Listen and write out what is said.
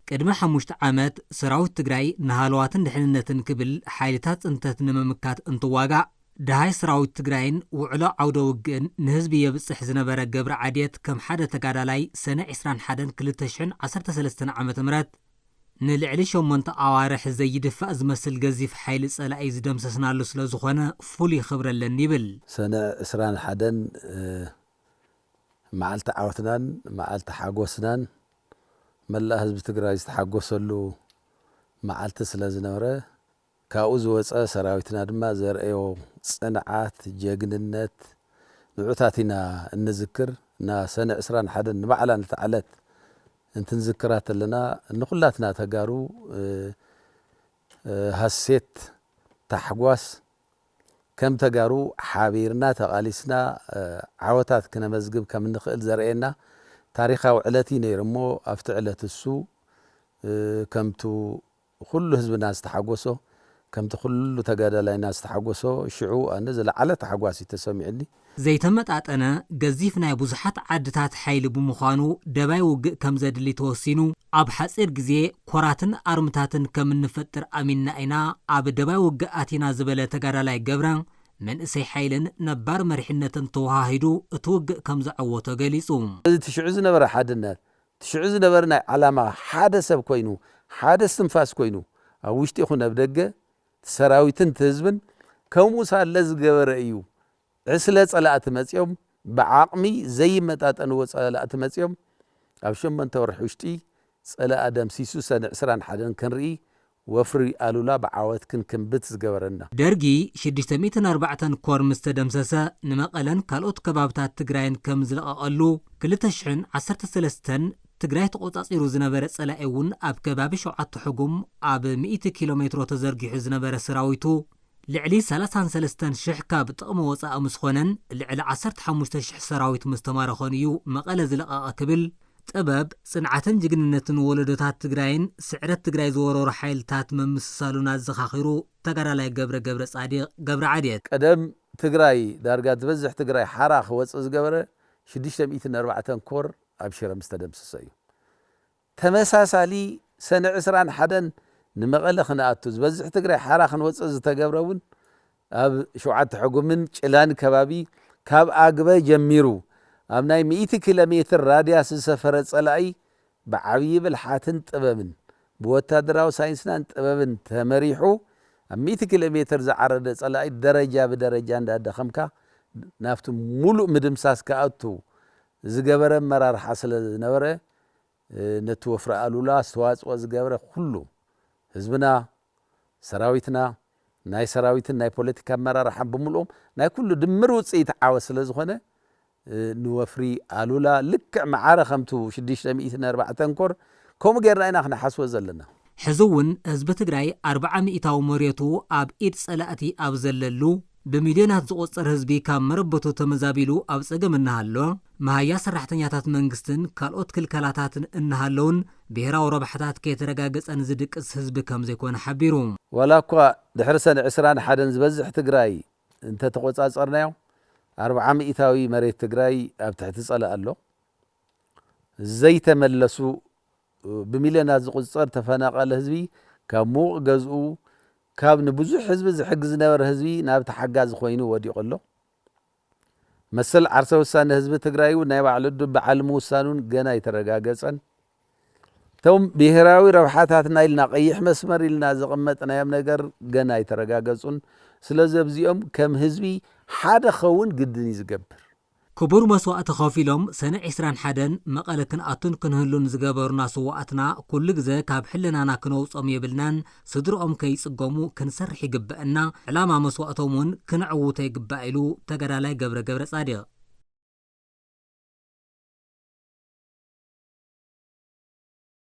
ቅድሚ ሓሙሽተ ዓመት ሰራዊት ትግራይ ንሃለዋትን ድሕንነትን ክብል ሓይልታት ፅንተት ንምምካት እንትዋጋእ፣ ደሃይ ሰራዊት ትግራይን ውዕሎ ዓውደ ውግእን ንህዝቢ የብፅሕ ዝነበረ ገብረ ዓድየት ከም ሓደ ተጋዳላይ ሰነ ዕስራን ሓደን ክልተ ሽሕን ዓሰርተ ሰለስተን ዓመተ ምህረት ንልዕሊ ሸሞንተ ኣዋርሕ ዘይድፋእ ዝመስል ገዚፍ ሓይሊ ጸላኢ ዝደምሰስናሉ ስለ ዝኾነ ፍሉይ ክብሪ ኣለኒ ይብል። ሰነ ዕስራን ሓደን መዓልቲ ዓወትናን መዓልቲ ሓጎስናን መላእ ህዝቢ ትግራይ ዝተሓጎሰሉ መዓልቲ ስለ ዝነበረ፣ ካብኡ ዝወፀ ሰራዊትና ድማ ዘርእዮ ፅንዓት፣ ጀግንነት ንዑታት ኢና እንዝክር። እና ሰነ ዕስራን ሓደን ንባዕላ ነታ ዕለት እንትንዝክራ ተለና ንኩላትና ተጋሩ ሃሴት፣ ታሕጓስ፣ ከም ተጋሩ ሓቢርና ተቓሊስና ዓወታት ክነመዝግብ ከም እንኽእል ዘርእየና ታሪኻዊ ዕለት እዩ ነይሩ። እሞ ኣብቲ ዕለት እሱ ከምቱ ኩሉ ህዝብና ዝተሓጎሶ፣ ከምቲ ኩሉ ተጋዳላይና ዝተሓጎሶ፣ ሽዑ ኣነ ዝለዓለ ታሕጓስ እዩ ተሰሚዑኒ። ዘይተመጣጠነ ገዚፍ ናይ ብዙሓት ዓድታት ሓይሊ ብምዃኑ ደባይ ውግእ ከም ዘድሊ ተወሲኑ፣ ኣብ ሓፂር ግዜ ኮራትን ኣርምታትን ከም እንፈጥር ኣሚንና ኢና ኣብ ደባይ ውግእ ኣቲና ዝበለ ተጋዳላይ ገብረ፣ መንእሰይ ሓይልን ነባር መሪሕነትን ተወሃሂዱ እቲ ውግእ ከም ዘዐወቶ ገሊፁ። እዚ ትሽዑ ዝነበረ ሓድነት፣ ትሽዑ ዝነበረ ናይ ዓላማ ሓደ ሰብ ኮይኑ፣ ሓደ እስትንፋስ ኮይኑ፣ ኣብ ውሽጢ ይኹን ኣብ ደገ፣ እቲ ሰራዊትን እቲ ህዝብን ከምኡ ሳለ ዝገበረ እዩ። ዕስለ ጸላእቲ መጺኦም፣ ብዓቕሚ ዘይመጣጠንዎ ጸላእቲ መጺኦም፣ ኣብ ሸሞንተ ወርሒ ውሽጢ ጸላኢ ደምሲሱ ሰነ ዕስራን ሓደን ክንርኢ ወፍሪ ኣሉላ ብዓወት ክንክንብት ዝገበረና። ደርጊ ሽዱሽተ ሚእትን ኣርባዕተን ኮር ምስ ተደምሰሰ፣ ንመቐለን ካልኦት ከባብታት ትግራይን ከም ዝለቐቐሉ፣ ክልተ ሽሕን ዓሰርተ ሰለስተን ትግራይ ተቖጻጺሩ ዝነበረ ጸላኢ እውን ኣብ ከባቢ ሸውዓተ ሕጉም ኣብ ሚእቲ ኪሎ ሜትሮ ተዘርጊሑ ዝነበረ ሰራዊቱ፣ ልዕሊ ሰላሳን ሰለስተን ሽሕ ካብ ጥቕሚ ወጻኢ ምስ ኾነን፣ ልዕሊ ዓሰርተ ሓሙሽተ ሽሕ ሰራዊት ምስ ተማረኾን እዩ መቐለ ዝለቐቐ ክብል፣ ጥበብ፣ ጽንዓትን ጅግንነትን ወለዶታት ትግራይን ስዕረት ትግራይ ዝወረሩ ሓይልታት ምምስሳሉን ኣዘኻኺሩ፣ ተጋዳላይ ገብረ ገብረ ጻዲቕ ገብረ ዓድየት። ቀደም ትግራይ፣ ዳርጋ ዝበዝሕ ትግራይ ሓራ ክወጽእ ዝገበረ ሽዱሽተ ሚእትን ኣርባዕተን ኮር ኣብ ሽረ ምስ ተደምሰሰ እዩ። ተመሳሳሊ ሰነ ዕስራን ሓደን ንመቐለ ክንኣቱ፣ ዝበዝሕ ትግራይ ሓራ ክንወፅእ ዝተገብረ እውን ኣብ ሸውዓተ ሕጉምን ጭላን ከባቢ፣ ካብ ኣግበ ጀሚሩ ኣብ ናይ ሚእቲ ኪሎ ሜትር ራድያስ ዝሰፈረ ጸላኢ ብዓብዪ ብልሓትን ጥበብን፣ ብወታደራዊ ሳይንስናን ጥበብን ተመሪሑ፣ ኣብ ሚእቲ ኪሎ ሜትር ዝዓረደ ጸላኢ ደረጃ ብደረጃ እንዳደኸምካ ናብቲ ሙሉእ ምድምሳስ ክኣቱ ዝገበረ ኣመራርሓ ስለ ዝነበረ፣ ነቲ ወፍሪ ኣሉላ ኣስተዋፅኦ ዝገበረ ኩሉ ህዝብና፣ ሰራዊትና፣ ናይ ሰራዊትን ናይ ፖለቲካ ኣመራርሓን ብምልኦም ናይ ኩሉ ድምር ውፅኢት ዓወት ስለ ዝኾነ፣ ንወፍሪ ኣሉላ ልክዕ መዓረ ከምቱ ሽዱሽተ ሚእትን ኣርባዕተን ኮር ከምኡ ጌርና ኢና ክነሓስቦ ዘለና። ሕዚ እውን ህዝቢ ትግራይ ኣርብዓ ሚእታዊ መሬቱ ኣብ ኢድ ጸላእቲ ኣብ ዘለሉ፣ ብሚልዮናት ዝቑጸር ህዝቢ ካብ መረበቱ ተመዛቢሉ ኣብ ጸገም እናሃሎ፣ መሃያ ሰራሕተኛታት መንግስትን ካልኦት ክልከላታትን እናሃለውን ብሄራዊ ረብሓታት ከይተረጋገጸን ዝድቅስ ህዝቢ ከም ዘይኮነ ሓቢሩ። ዋላ እኳ ድሕሪ ሰነ ዕስራን ሓደን ዝበዝሕ ትግራይ እንተተቖጻጸርናዮ፣ ኣርብዓ ሚእታዊ መሬት ትግራይ ኣብ ትሕቲ ጸላኢ ኣሎ። ዘይተመለሱ ብሚልዮናት ዝቑጸር ተፈናቐለ ህዝቢ ካብ ምዉቕ ገዝኡ፣ ካብ ንብዙሕ ህዝቢ ዝሕግዝ ዝነበረ ህዝቢ ናብ ተሓጋዚ ኮይኑ ወዲቑ ኣሎ። መሰል ዓርሰ ውሳነ ህዝቢ ትግራይ እውን ናይ ባዕሉ ዕድል ብዓል ምውሳኑን ገና ኣይተረጋገጸን። እቶም ብሄራዊ ረብሓታትና ኢልና ቀይሕ መስመር ኢልና ዘቐመጥናዮም ነገር ገና ኣይተረጋገጹን። ስለዚ ኣብዚኦም ከም ህዝቢ ሓደ ኸውን ግድን እዩ ዝገብር። ክቡር መስዋእቲ ከፊሎም ሰነ ዕስራን ሓደን መቐለ ክንኣቱን ክንህሉን ዝገበሩና ስዋኣትና ኩሉ ግዘ ካብ ሕልናና ክነውጾም የብልናን፣ ስድርኦም ከይጽገሙ ክንሰርሕ ይግበአና፣ ዕላማ መስዋእቶም እውን ክነዕውቶ ይግባእ ኢሉ ተጋዳላይ ገብረ ገብረ ጻድቕ።